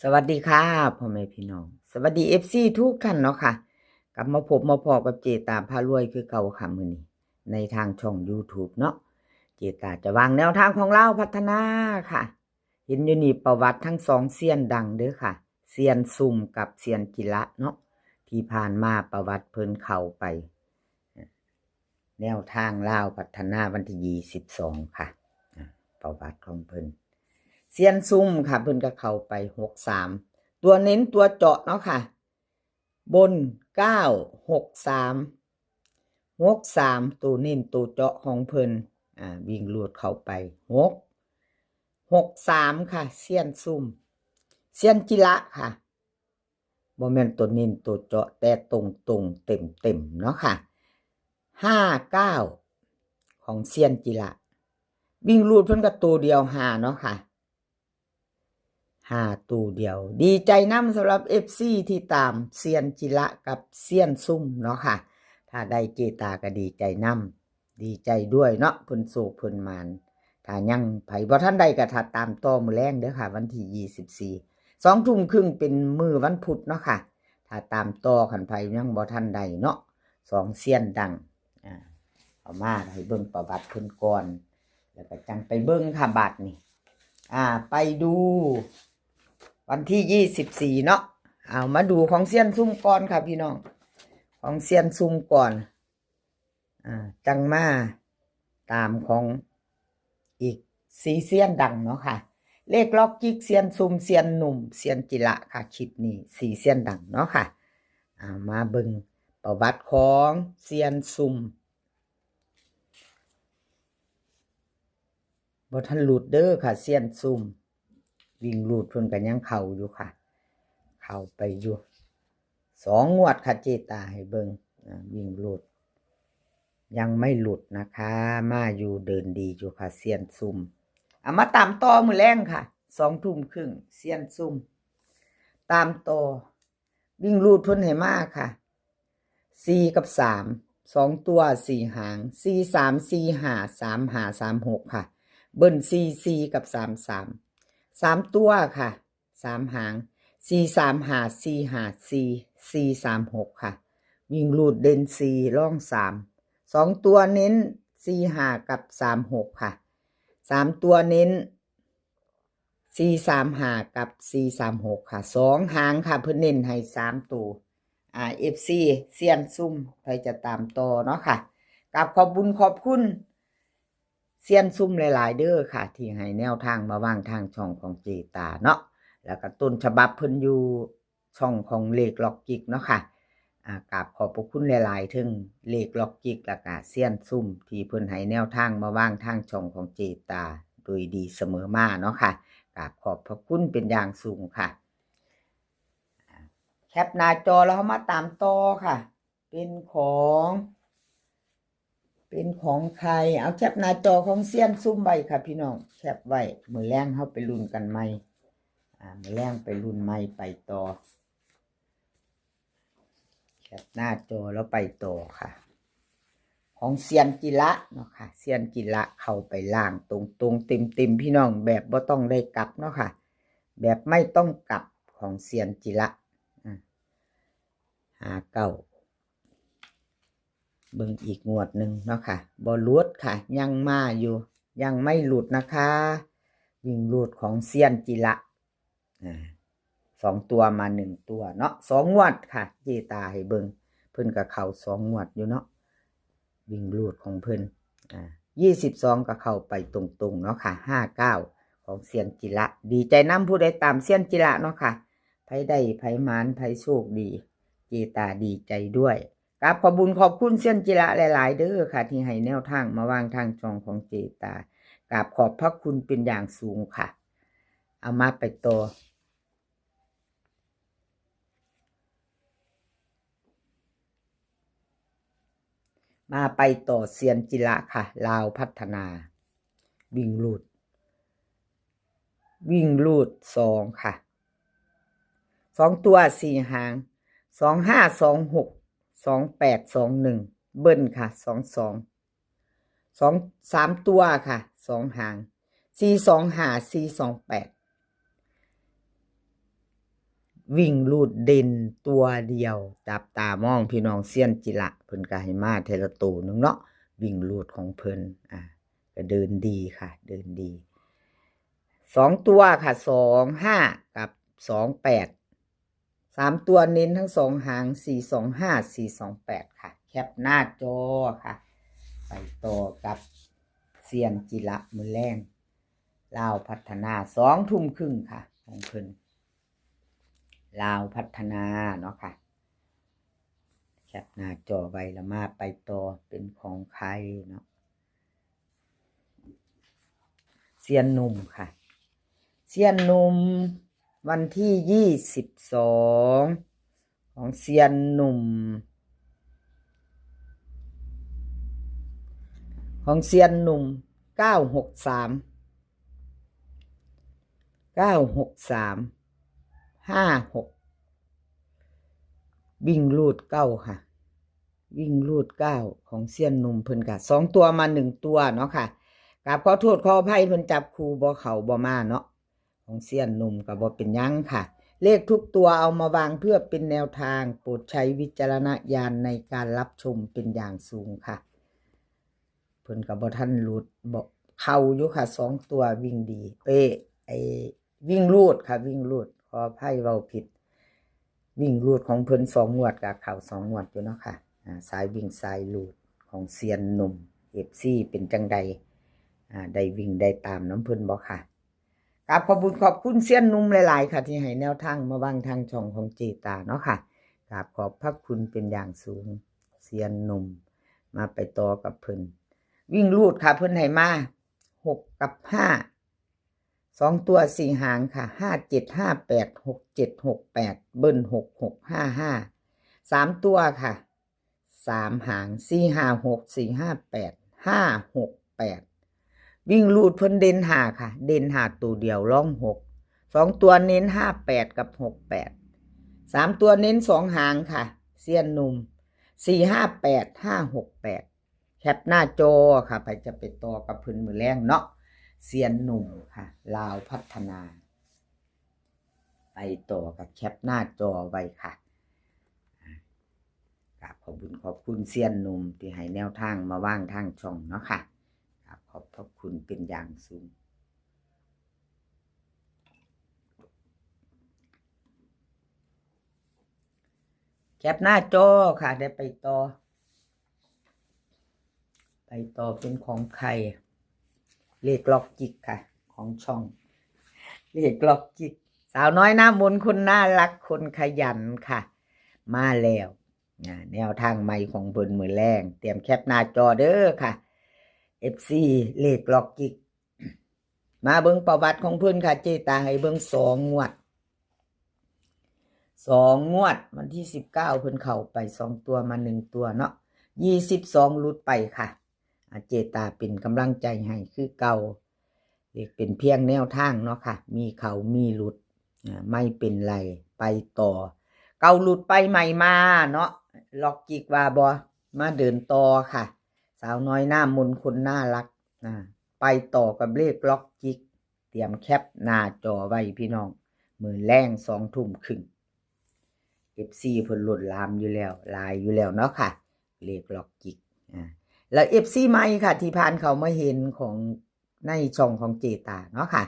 สวัสดีค่ะ พ่อแม่พี่น้อง สวัสดี เอฟซี ทุกท่านเนาะค่ะ กลับมาพบมาพ้อกับเจตาพารวยคือเก่าค่ะ มื้อนี้ในทางช่อง YouTube เนาะ เจตาจะวางแนวทางของลาวพัฒนาค่ะ เห็นอยู่นี่ประวัติทั้งสองเซียนดังเด้อค่ะ เซียนซุ่มกับเซียนจิระเนาะ ที่ผ่านมาประวัติเพิ่นเข้าไป แนวทางลาวพัฒนาวันที่ยี่สิบสองค่ะ อ่า ประวัติของเพิ่น เซียนซุ่มค่ะ เพิ่นก็เข้าไปหกสาม ตัวเน้นตัวเจาะเนาะค่ะ บนเก้าหกสาม หกสาม ตัวเน้นตัวเจาะของเพิ่น อ่า วิ่งรูดเข้าไป หก หกสาม ค่ะ เซียนซุ่ม เซียนจิระค่ะ บ่แม่นตัวเน้นตัวเจาะ แต่ตรงๆ เต็มๆ เนาะค่ะ ห้าเก้า ของเซียนจิระ วิ่งรูดเพิ่นก็ตัวเดียว ห้า เนาะค่ะ ห้า ตัวเดียว ดีใจนำสำหรับ เอฟซี ที่ตามเซียนจิระกับเซียนซุ่มเนาะค่ะ ถ้าได้เจตาก็ดีใจนำ ดีใจด้วยเนาะ เพิ่นโชคเพิ่นหมาน ถ้ายังไผบ่ทันได้ก็ถ้าตามต่อมื้อแลงเด้อค่ะ วันที่ยี่สิบสี่ สองทุ่มครึ่งเป็นมื้อวันพุธเนาะค่ะ ถ้าตามต่อ คันไผยังบ่ทันได้เนาะ สองเซียนดัง อ่า เอามาให้เบิ่งประวัติเพิ่นก่อน แล้วก็จั่งไปเบิ่งค่ะ บัดนี้ อ่า ไปดูวันที่ยี่สิบสี่เนาะ เอามาดูของเซียนซุ่มก่อนค่ะพี่น้อง ของเซียนซุ่มก่อน อ่า จั่งมาตามของอีกสี่เซียนดังเนาะค่ะ เลขล็อกจิก เซียนซุ่ม เซียนหนุ่ม เซียนจิระค่ะ คลิปนี้สี่เซียนดังเนาะค่ะ อ่า มาเบิ่งประวัติของเซียนซุ่ม บ่ทันหลุดเด้อค่ะ เซียนซุ่ม วิ่งรูดเพิ่นก็ยังเข้าอยู่ค่ะ เข้าไปอยู่ สองงวดค่ะ เจตาให้เบิ่ง อ่า วิ่งรูด ยังไม่หลุดนะคะ มาอยู่ เดินดีอยู่ค่ะ เซียนซุ่ม เอามาตามต่อมื้อแลงค่ะ สองทุ่มครึ่ง เซียนซุ่ม ตามต่อ วิ่งรูดเพิ่นให้มาค่ะ สี่ กับ สาม สองตัว สี่ หาง สี่ สาม สี่ ห้า สาม ห้า สาม หก ค่ะ เบิ้ล สี่ สี่ กับ สาม สาม สาม ตัวค่ะ สาม หาง สี่ สาม ห้า สี่ ห้า สี่ สี่ สาม หก ค่ะ วิ่งรูดเด่น สี่ รอง สาม สอง ตัวเน้น สี่ ห้า กับ สาม หก ค่ะ สาม ตัวเน้น สี่ สาม ห้า กับ สี่ สาม หก ค่ะ สอง หางค่ะ เพิ่นเน้นให้ สาม ตัว อ่า เอฟซี เซียนซุ่ม ไผจะตามต่อเนาะค่ะ กราบขอบบุญขอบคุณเซียนซุ่มหลายๆ เด้อค่ะ ที่ให้แนวทางมาวางทางช่องของเจตาเนาะ แล้วก็ต้นฉบับเพิ่นอยู่ ช่องของเลขล็อกจิกเนาะค่ะ อ่า กราบขอบพระคุณหลายๆ เทิงเลขล็อกจิก แล้วก็เซียนซุ่ม ที่เพิ่นให้แนวทางมาวางทางช่องของเจตาโดยดีเสมอมาเนาะค่ะ กราบขอบพระคุณเป็นอย่างสูงค่ะ แคปหน้าจอแล้วเฮามาตามต่อค่ะ เป็นของ เป็นของใคร เอาแคปหน้าจอของเซียนซุ่มไว้ค่ะพี่น้อง แคปไว้ มื้อแลงเฮาไปลุ้นกันใหม่ อ่า มื้อแลงไปลุ้นใหม่ ไปต่อ แคปหน้าจอแล้วไปต่อค่ะ ของเซียนจิระเนาะค่ะ เซียนจิระเข้าไปล่างตรงๆ เต็มๆ พี่น้อง แบบบ่ต้องได้กลับเนาะค่ะ แบบไม่ต้องกลับของเซียนจิระ อ่า ห้าเก้า เบิ่งอีกงวดหนึ่งเนาะค่ะ บ่หลุดค่ะ ยังมาอยู่ ยังไม่หลุดนะคะ วิ่งรูดของเซียนจิระ อ่า สองตัวมาหนึ่งตัวเนาะ สองงวดค่ะ เจตาให้เบิ่ง เพิ่นก็เข้าสองงวดอยู่เนาะ วิ่งรูดของเพิ่น อ่า ยี่สิบสอง ก็เข้าไปตรงๆ เนาะค่ะ ห้าเก้า ของเซียนจิระ ดีใจนำผู้ใดตามเซียนจิระเนาะค่ะ ไผได้ ไผหมาน ไผโชคดี เจตาดีใจด้วย กราบขอบบุญขอบคุณเซียนจิระหลายๆ เด้อค่ะ ที่ให้แนวทางมาวางทางช่องของเจตา กราบขอบพระคุณเป็นอย่างสูงค่ะ เอามาไปต่อ มาไปต่อเซียนจิระค่ะ ลาวพัฒนา วิ่งรูด วิ่งรูดสองค่ะ สองตัวสี่หาง สองห้า สองหก สองแปด สองหนึ่ง เบิ้ลค่ะ สองสอง สอง สามตัวค่ะ สองหาง สี่สองห้า สี่สองแปด ວິ່ງຮູດເດັ່ນຕົວດຽວ ຈັບຕາມອງ ພີ່ນ້ອງ. ຊຽນຈິລະເພິ່ນກໍໃຫ້ມາເທື່ອລະໂຕໜຶ່ງເນາະ ວິ່ງຮູດຂອງເພິ່ນ ອ່າ ກໍເດີນດີຄ່ະ ເດີນດີ. ສອງຕົວຄ່ະ ສອງຫ້າກັບສອງແປດ. ສາມຕົວເນັ້ນທັງສອງຫາງ ສີ່ສອງຫ້າ ສີ່ສອງແປດ ຄ່ະ. ແຄັບໜ້າຈໍຄ່ະ ໄປຕໍ່ກັບຊຽນຈິລະມື້ແລງ ລາວພັດທະນາ ສອງທຸ່ມຄຶ່ງຄ່ະ ຂອງເພິ່ນ ລາວພັດທະນາເນາະຄ່ະ. ແຄັບໜ້າຈໍໄວ້ ແລ້ວມາໄປຕໍ່ເປັນຂອງໃຄເນາະ. ຊຽນໜຸ່ມຄ່ະ ຊຽນໜຸ່ມ ວັນທີຊາວສອງ ຂອງຊຽນໜຸ່ມ ຂອງຊຽນໜຸ່ມ ເກົ້າຫົກສາມ ເກົ້າຫົກສາມ ຫ້າຫົກ ວິ່ງຮູດເກົ້າຄ່ະ ວິ່ງຮູດເກົ້າ ຂອງຊຽນໜຸ່ມເພິ່ນກະ ສອງຕົວມາໜຶ່ງຕົວເນາະຄ່ະ. ກາບຂໍໂທດຂໍອະໄພ ເພິ່ນຈັບຄູ່ບໍ່ເຂົ້າບໍ່ມາເນາະ ຂອງຊຽນໜຸ່ມກໍບໍ່ເປັນຫຍັງຄ່ະ. ເລກທຸກຕົວເອົາມາວາງເພື່ອເປັນແນວທາງ ໂປດໃຊ້ວິຈາລະນະຍານໃນການຮັບຊົມເປັນຢ່າງສູງຄ່ະ. ເພິ່ນກໍບໍ່ທັນຫຼຸດ ບໍ່ ເຂົ້າຢູ່ຄ່ະ ສອງຕົວວິ່ງດີ ເອີ ໄອ້ ວິ່ງຮູດຄ່ະ ວິ່ງຮູດ ຂໍອະໄພເວົ້າຜິດ. ວິ່ງຮູດຂອງເພິ່ນສອງງວດກໍເຂົ້າສອງງວດຢູ່ເນາະຄ່ະ. ອາ ສາຍວິ່ງສາຍຮູດຂອງຊຽນໜຸ່ມ ເອັຟຊີ ເປັນຈັ່ງໃດ ອາ ໄດ້ວິ່ງໄດ້ຕາມນຳເພິ່ນບໍ່ຄ່ະ? ກາບຂອບບຸນຂອບຄຸນຊຽນໜຸ່ມຫຼາຍໆຄ່ະ ທີ່ໃຫ້ແນວທາງມາວາງທາງຊ່ອງຂອງເຈຕາເນາະຄ່ະ. ກາບຂອບພະຄຸນເປັນຢ່າງສູງ ຊຽນໜຸ່ມ. ມາໄປຕໍ່ກັບເພິ່ນ ວິ່ງຮູດຄ່ະ ເພິ່ນໃຫ້ມາ ຫົກກັບຫ້າ ສອງຕົວສີ່ຫາງຄ່ະ ຫ້າເຈັດຫ້າແປດ ຫົກເຈັດຫົກແປດ ເບິ້ນຫົກຫົກຫ້າຫ້າ. ສາມຕົວຄ່ະ ສາມຫາງ ສີ່ຫ້າຫົກ ສີ່ຫ້າແປດ ຫ້າຫົກແປດ. ວິ່ງຮູດເພິ່ນເດັ່ນຫ້າຄ່ະ ເດັ່ນຫ້າໂຕດຽວ ລອງຫົກ. ສອງຕົວເນັ້ນຫ້າແປດກັບຫົກແປດ. ສາມຕົວເນັ້ນສອງຫາງຄ່ະ ຊຽນໜຸ່ມ ສີ່ຫ້າແປດ ຫ້າຫົກແປດ. ແຄັບໜ້າຈໍຄ່ະ ໃຜຈະໄປຕໍ່ກັບເພິ່ນມື້ແລງເນາະ ຊຽນໜຸ່ມຄ່ະ ລາວພັດທະນາ. ໄປຕໍ່ກໍແຄັບໜ້າຈໍໄວ້ຄ່ະ. ກາບຂອບບຸນຂອບຄຸນຊຽນໜຸ່ມທີ່ໃຫ້ແນວທາງມາວາງທາງຊ່ອງເນາະຄ່ະ. ກາບຂອບພະຄຸນເປັນຢ່າງສູງ. ແຄັບໜ້າຈໍຄ່ະ ໄດ້ໄປຕໍ່ ໄປຕໍ່ເປັນຂອງໃຄ ເລກລັອກຈິກຄ່ະ ຂອງຊ່ອງເລກລັອກຈິກ ສາວນ້ອຍໜ້າມົນ ຄົນໜ້າລັກ ຄົນຂະຫຍັນຄ່ະ ມາແລ້ວ. ອາ ແນວທາງໃໝ່ຂອງເພິ່ນມື້ແລງ ຕຽມແຄັບໜ້າຈໍເດີຄ່ະ ເອັຟຊີ ເລກລັອກຈິກ. ມາເບິ່ງປະຫວັດຂອງເພິ່ນຄ່ະ ເຈຕາໃຫ້ເບິ່ງສອງງວດ ສອງງວດ ວັນທີສິບເກົ້າ ເພິ່ນເຂົ້າໄປສອງຕົວມາໜຶ່ງຕົວເນາະ ຊາວສອງ ຫຼຸດໄປຄ່ະ. ອາ ເຈຕາເປັນກຳລັງໃຈໃຫ້ຄືເກົ່າ ເລກເປັນພຽງແນວທາງເນາະຄ່ະ ມີເຂົ້າມີຫຼຸດ ອາ ໄມ່ເປັນໄລ ໄປຕໍ່ ເກົ່າຫຼຸດໄປໃໝ່ມາເນາະ ລັອກຈິກວ່າບໍ່ ມາເດີນຕໍ່ຄ່ະ ສາວນ້ອຍໜ້າມົນ ຄົນໜ້າລັກ. ອາ ໄປຕໍ່ກັບເລກລັອກຈິກ ຕຽມແຄັບໜ້າຈໍໄວ້ພີ່ນ້ອງ ມື້ແລງສອງທຸ່ມຄຶ່ງ ເອັຟຊີ ເພິ່ນລົ້ນຫຼາມຢູ່ແລ້ວ ຫຼາຍຢູ່ແລ້ວເນາະຄ່ະ ເລກລັອກຈິກ. ອາ ແລ້ວເອັຟຊີໃໝ່ຄ່ະ ທີ່ຜ່ານເຂົ້າມາເຫັນຂອງ ໃນຊ່ອງຂອງເຈຕາເນາະຄ່ະ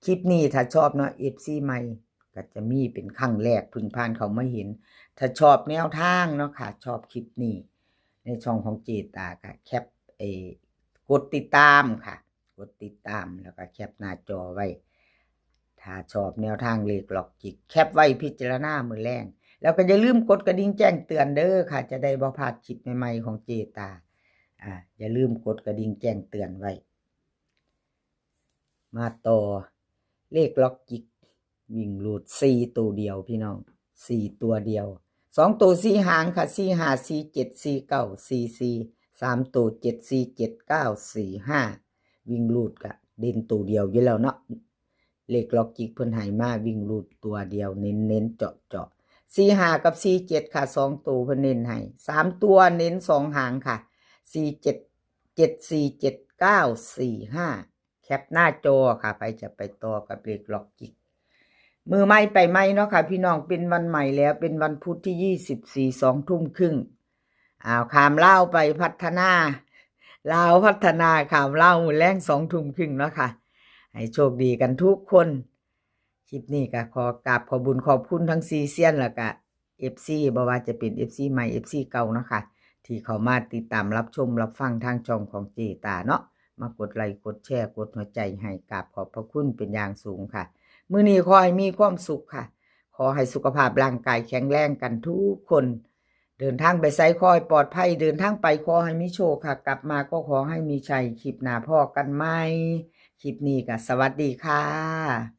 ຄລິບນີ້ຖ້າຊອບເນາະ ເອັຟຊີໃໝ່ ກໍຈະມີເປັນຄັ້ງແລກເພິ່ງຜ່ານເຂົ້າມາເຫັນ. ຖ້າຊອບແນວທາງເນາະຄ່ະ ຊອບຄລິບນີ້ໃນຊ່ອງຂອງເຈຕາ ກໍແຄັບ ເອີ ກົດຕິດຕາມຄ່ະ ກົດຕິດຕາມ ແລ້ວກໍແຄັບໜ້າຈໍໄວ້. ຖ້າຊອບແນວທາງເລກລັອກຈິກ ແຄັບໄວ້ພິຈາລະນາມື້ແລງ ແລ້ວກໍຢ່າລືມກົດກະດິ່ງແຈ້ງເຕືອນເດີຄ່ະ ຈະໄດ້ບໍ່ພາດຄລິບໃໝ່ໆຂອງເຈຕາ. ອາ ຢ່າລືມກົດກະດິ່ງແຈ້ງເຕືອນໄວ້. ມາຕໍ່ເລກລັອກຈິກ ວິ່ງຮູດສີ່ໂຕດຽວພີ່ນ້ອງ ສີ່ຕົວດຽວ. ສອງໂຕສີ່ຫາງຄ່ະ ສີ່ຫ້າ ສີ່ເຈັດ ສີ່ເກົ້າ ສີ່ສີ່. ສາມໂຕ ເຈັດສີ່ ເຈັດເກົ້າ ສີ່ຫ້າ. ວິ່ງຮູດກະເດັ່ນໂຕດຽວຢູ່ແລ້ວເນາະ ເລກລັອກຈິກເພິ່ນໃຫ້ມາ ວິ່ງຮູດຕົວດຽວ ເນັ້ນໆ ເຈາະໆ ສີ່ຫ້າກັບສີ່ເຈັດຄ່ະ ສອງໂຕເພິ່ນເນັ້ນໃຫ້. ສາມຕົວເນັ້ນສອງຫາງຄ່ະ ສີ່ເຈັດ ເຈັດສີ່ ເຈັດເກົ້າ ສີ່ຫ້າ. ແຄັບໜ້າຈໍຄ່ະ ໃຜຈະໄປຕໍ່ກັບເລກລັອກຈິກ ມື້ໃໝ່ໄປໃໝ່ເນາະຄ່ະ ພີ່ນ້ອງ, ເປັນວັນໃໝ່ແລ້ວ, ເປັນວັນພຸດທີຊາວສີ່ ສອງທຸ່ມຄຶ່ງ. ອ້າວ ຂ້າມລາວໄປພັດທະນາ, ລາວພັດທະນາ ຂ້າມລາວມື້ແລງສອງທຸ່ມຄຶ່ງເນາະຄ່ະ. ໃຫ້ໂຊກດີກັນທຸກຄົນ. ຄລິບນີ້ກໍຂໍກາບຂອບບຸນຂອບຄຸນທັງສີ່ຊຽນ ແລ້ວກະ ເອັຟຊີ ບໍ່ວ່າຈະເປັນ ເອັຟຊີ ໃໝ່ ເອັຟຊີ ເກົ່າເນາະຄ່ະ ທີ່ເຂົ້າມາຕິດຕາມຮັບຊົມຮັບຟັງທາງຊ່ອງຂອງເຈຕາເນາະ, ມາກົດໄລກ໌ ກົດແຊ ກົດຫົວໃຈໃຫ້, ກາບຂອບພະຄຸນເປັນຢ່າງສູງຄ່ະ. ມື້ນີ້ຂໍໃຫ້ມີຄວາມສຸກຄ່ະ, ຂໍໃຫ້ສຸຂະພາບຮ່າງກາຍແຂງແຮງກັນທຸກຄົນ, ເດີນທາງໄປໃສຂໍໃຫ້ປອດໄພ, ເດີນທາງໄປຂໍໃຫ້ມີໂຊກຄ່ະ, ກັບມາກໍຂໍໃຫ້ມີໄຊ. ຄລິບໜ້າພໍ້ກັນໃໝ່, ຄລິບນີ້ກໍສະຫວັດດີຄ່ະ.